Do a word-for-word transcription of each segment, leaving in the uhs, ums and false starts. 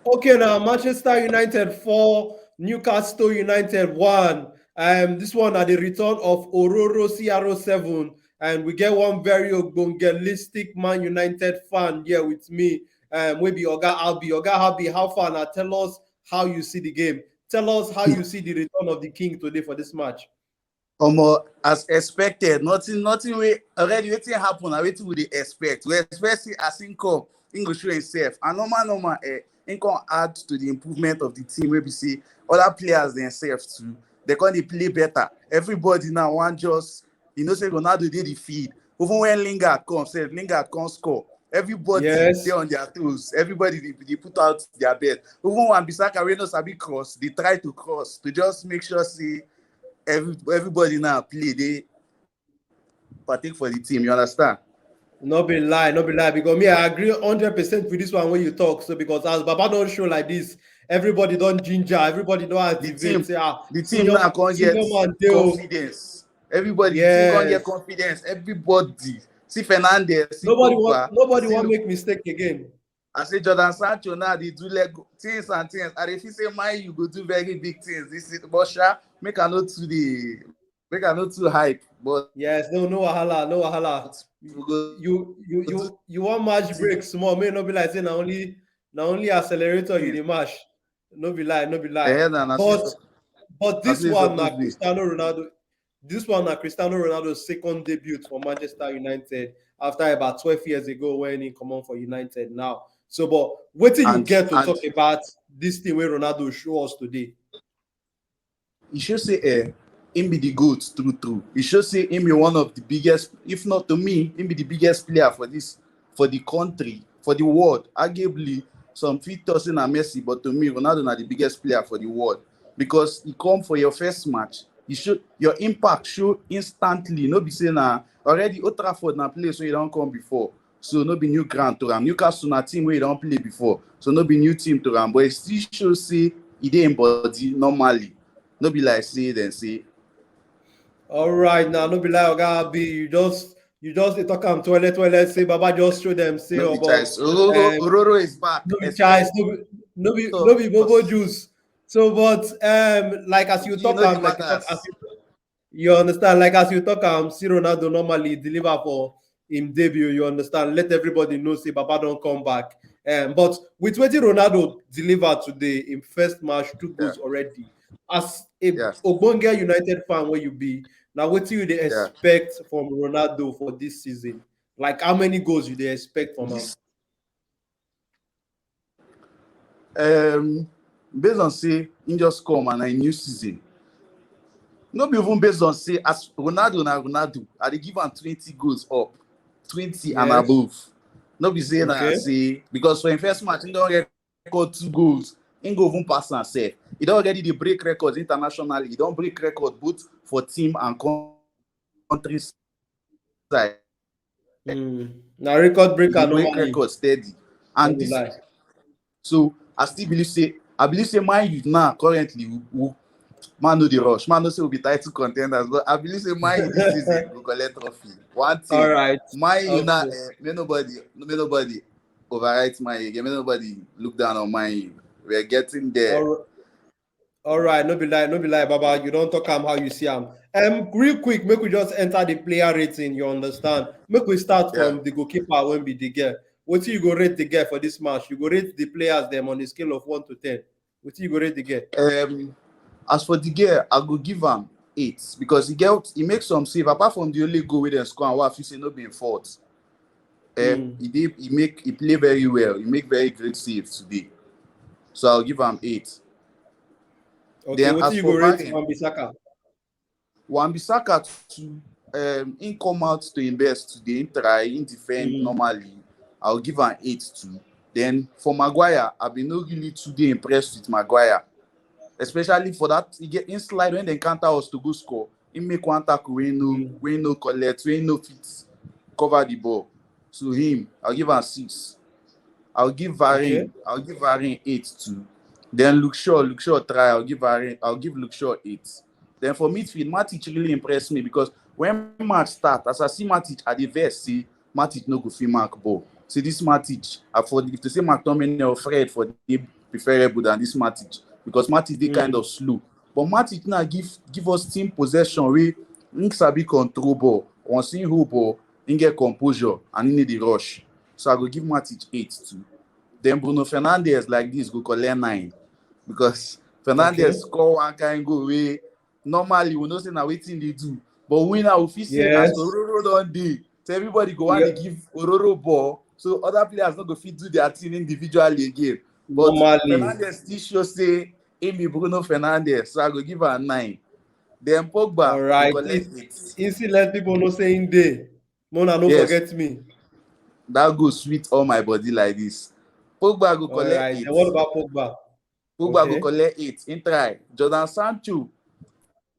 Okay, now Manchester United four, Newcastle United one. Um, this one at the return of Ororo C R O seven, and we get one very ogbongelistic Man United fan here with me. Um, maybe Oga Albi. Oga Albi, how far now? Tell us how you see the game. Tell us how you see the return of the king today for this match. Omo, as expected, nothing, nothing wey already wetin happen na wetin we dey expect. We expect say as him come, him go show himself. And normal, normal, eh, him come add to the improvement of the team wey be say other players themselves too. They come dey play better. Everybody now wan just, you know say Ronaldo dey the field. Even when Lingard come, sef, Lingard come score. Everybody Yes. dey on their toes. Everybody dey, dey put out their best. Even Wan-Bissaka wey no sabi cross, dey try to cross to just make sure say every everybody now play dey partake for the team. You understand? No be lie, no be lie. Because me, I agree hundred percent with this one when you talk. So because as Baba don't show like this, everybody don't ginger, everybody don't activate. team- Say, ah, The team senior- now come get senior man dey o. confidence. Everybody, the team come Yes. get confidence. Everybody. See Fernandes. See Nobody Pogba, want nobody see want make mistake again. I say Jordan Sancho now they do like things and things. I dey feel say Man U go do very big things this season. But sha, make I no too the make I no too hype. But Yes, no, no wahala, no wahala. we go You you you you want match break small. May not be like say na only na only accelerator you dey mash. No be lie, no be lie. Eh, na, na but so- but this na so one na suppose be. Cristiano Ronaldo. This one na Cristiano Ronaldo's second debut for Manchester United after about twelve years ago when he come on for United now. So, but wetin you And- get to and- talk about this thing where Ronaldo show us today? E show say eh, him be the goat true true. E show say him be one of the biggest, if not to me, him be the biggest player for this, for the country, for the world. Arguably, some fit talk say na Messi, but to me, Ronaldo na the biggest player for the world because he come for your first match. He show your impact show instantly. No be say na already Old Trafford na place wey you don come before. So no be new ground to am. Newcastle na team wey you don play before. So no be new team to am. But e still show say e dey im body normally. No be like say dem say All right, now no be like Oga B. You just you just dey talk am toilet toilet. Say Baba just show them say no oh, be but, choice. Ororo, um, Ororo is back. no be Expect- choice. No be no be no be bobo juice. So, but um, like as you You talk know the am, like you, talk, matters. as you, you understand, like as you talk am, see Ronaldo normally deliver for him debut. You understand? Let everybody know say Baba don't come back. Um, but with wetin Ronaldo deliver today in first match, two goals already. As a Yeah. Ogbonge United fan where you be, now what do you dey Yeah. expect from Ronaldo for this season? Like how many goals you dey expect from him? This- um, based on say he just come and a new season. No be even based on say as Ronaldo na Ronaldo, I dey give am twenty goals up, twenty and Yes. above. No be say na Okay. say because for him first match he don record two goals. He go even pass am sef. He don already dey break records internationally. He don break record both for team and country side. Mm. Now record He breaker dey break normally. Record steady. No And be this lie. So I still believe say I believe say Man U now currently we, we, man no dey rush. Man no say we be title contenders, but I believe say Man U this season go collect trophy. One thing, All right. Man U now, Okay. eh, may nobody, may nobody overwrite Man U again. May nobody look down on Man U. We're getting there. All, all right, no be lie, no be lie, Baba. You don't talk am how you see am. Um, real quick, make we just enter the player rating. You understand? Make we start Yeah. from the goalkeeper when be the girl. What you go rate the girl for this match? You go rate the players them on a scale of one to ten. What you go rate the girl? Um, as for the girl, I go give am eight because he get he make some save apart from the only goal wey dem score and what I feel say no be im fault. Um, Mm. he did he make he play very well. He make very great saves today, so I'll give am eight. Okay, Then what as you for go rate Bayern- Wan-Bissaka? Wan-Bissaka too, um, he come out to invest today, he try, he defend Mm. normally. I'll give am eight too. Then for Maguire, I been no really too dey impressed with Maguire, especially for that he get in slide when they counter us to go score. He make one tackle wey no Mm. wey no collect wey no fit cover the ball. So him, I'll give am six. I'll give Varane, Okay. I'll give Varane eight too. Then Luke Shaw, Luke Shaw try. I'll give Varane, I'll give Luke Shaw eight. Then for midfield, Matic really impressed me because when match start, as I see Matic, I dey vex say Matic no go fit mark ball. See this Matic, I for if to say McTominay or Fred for the preferable than this Matic, because Matic dey kind of slow. But Matic now give give us team possession wey him sabi control ball. Once him hold ball, him get composure and he need the rush. So I go give Matic eight too. Then Bruno Fernandes like this go collect nine, because Fernandes score one kind goal wey normally we know say na wetin dey do, but we now we fit say as Ororo don dey, so everybody go want to give Ororo ball, so other players no go fit do their thing individually again. But Fernandes still show say him be Bruno Fernandes, so I go give am nine. Then Pogba, all right, collect eight. He still let people know say him dey. Mona, no forget me. That go sweet all my body like this. Pogba go collect eight. What about Pogba? Pogba go collect eight. In try. Jordan Sancho.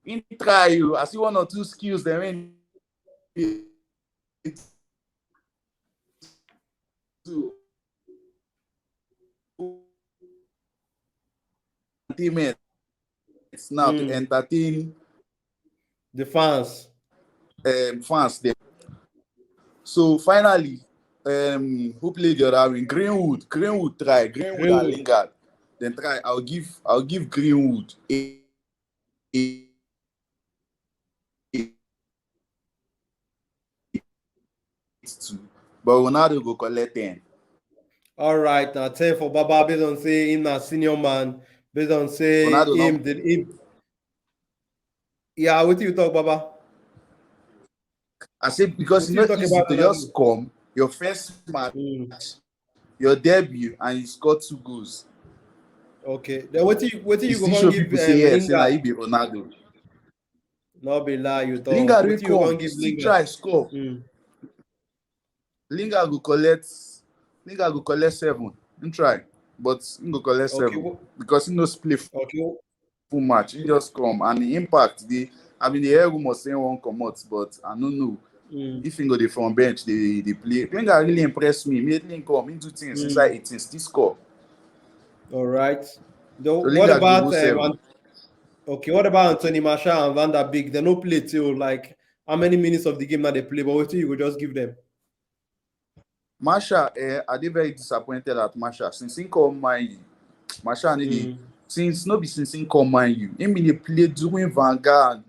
In try you. I see one or two skills there in entertainment. It's now to entertain the fans. Um, fans there. So finally, um, who played the other wing? Greenwood. Greenwood try. Greenwood, Greenwood and Lingard. Then try. I'll give I'll give Greenwood a, a, a two. But Ronaldo go collect ten. All right, now ten for Baba based on say him na senior man, based on say Ronaldo him did him. Yeah, what do you talk, Baba? I say because it's not easy to just come your first match, your debut, and you score two goals. Okay, then what do you what do you go give? People say yes, say he be Ronaldo. No be lie, you talk. Lingard will come, give Lingard try score. Lingard go collect, Lingard go collect seven. Him try, but him go collect seven because he no play full match. He just come and the impact. The I mean, the air rumor say one comot, but I don't know if he go dey from bench. They they play. Lingard really impressed me. Immediately he come, he do things inside eighteen, still score. All right. So what about um, okay? What about Anthony Martial and Van der Beek? They no play till like how many minutes of the game now they play? But what do you go just give them? Martial, eh, I dey very disappointed at Martial since he come Man U. Martial need mm. since no be since he come Man U. He been dey play during Van Gaal and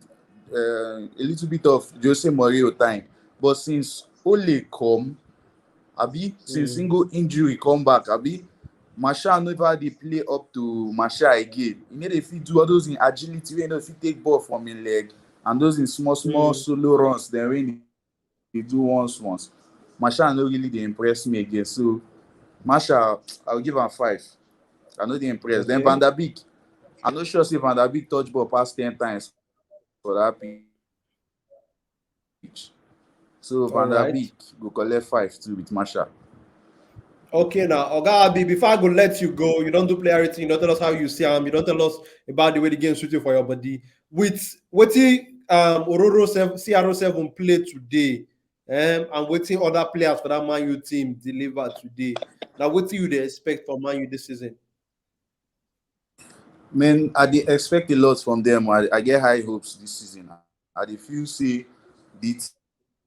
uh, a little bit of Jose Mourinho time, but since Ole come, abi since mm. he go injury come back, abi Martial never dey play up to Martial again. He no dey fit do all those in agility wey he no fit take ball from him leg and those in small small mm. solo runs dem wey dey do once once. Martial no really dey impress me again. So Martial, I'll give am five. I no dey impressed. Okay. Then Van der Beek, I no sure say Van der Beek touch ball pass ten times for that pitch. So Van der Beek go collect five too with Martial. Okay, now Oga Abi, before I go let you go, you don't do play everything. You don't tell us how you see him. You don't tell us about the way the game suit you for your body. With what he um Ororo seven, C R O seven play today, um, and waiting other players for that Man U team deliver today. Now, what do you dey expect from Man U this season? Man, I dey expect a lot from them. I, I get high hopes this season. I dey feel say the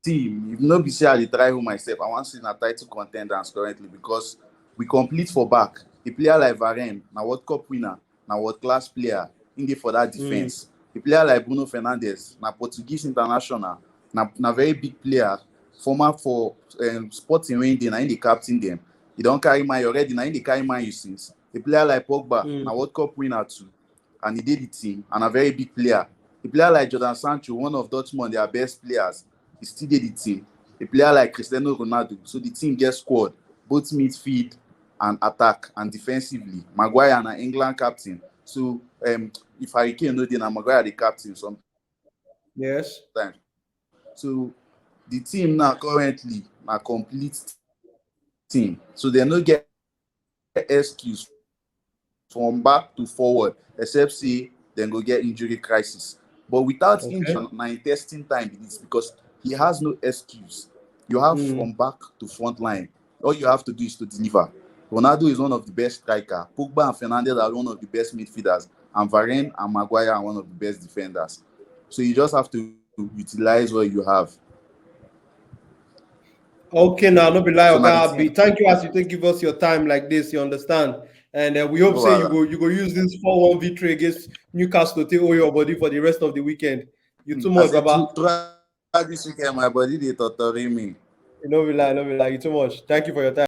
team, if no be say I dey try hold myself, I wan say na title contenders currently because we complete for back. A player like Varane, na World Cup winner, na world class player. He dey for that defense. Mm. A player like Bruno Fernandes, na Portuguese international, na, na very big player, former for um, Sporting when he dey, na him dey captain them. He don carry Man U already, na him dey carry Man U since. A player like Pogba, mm. na World Cup winner too, and he dey the team, and a very big player. A player like Jordan Sancho, one of Dortmund, their best players, he still dey the team. A player like Cristiano Ronaldo, so the team get squad, both midfield and attack and defensively. Maguire na England captain, so um, if Harry Kane no dey, na Maguire the captain sometimes. Yes. So the team now currently na complete team, so they no get excuse from back to forward, except say dem go get injury crisis. But without okay. injury, na in testing time be this because he has no excuse. You have mm. from back to front line. All you have to do is to deliver. Ronaldo is one of the best striker. Pogba and Fernandes are one of the best midfielders. And Varane and Maguire are one of the best defenders. So you just have to utilize what you have. Okay, now no be lie, So Oga na the Abi. Thank you as you take give us your time like this. You understand, and uh, we hope No say you wahala. go you go use this four one victory against Newcastle to take all your body for the rest of the weekend. You too I much, say Baba. throughout this weekend, my body dey torturing me. No be lie, no be lie. You too much. Thank you for your time.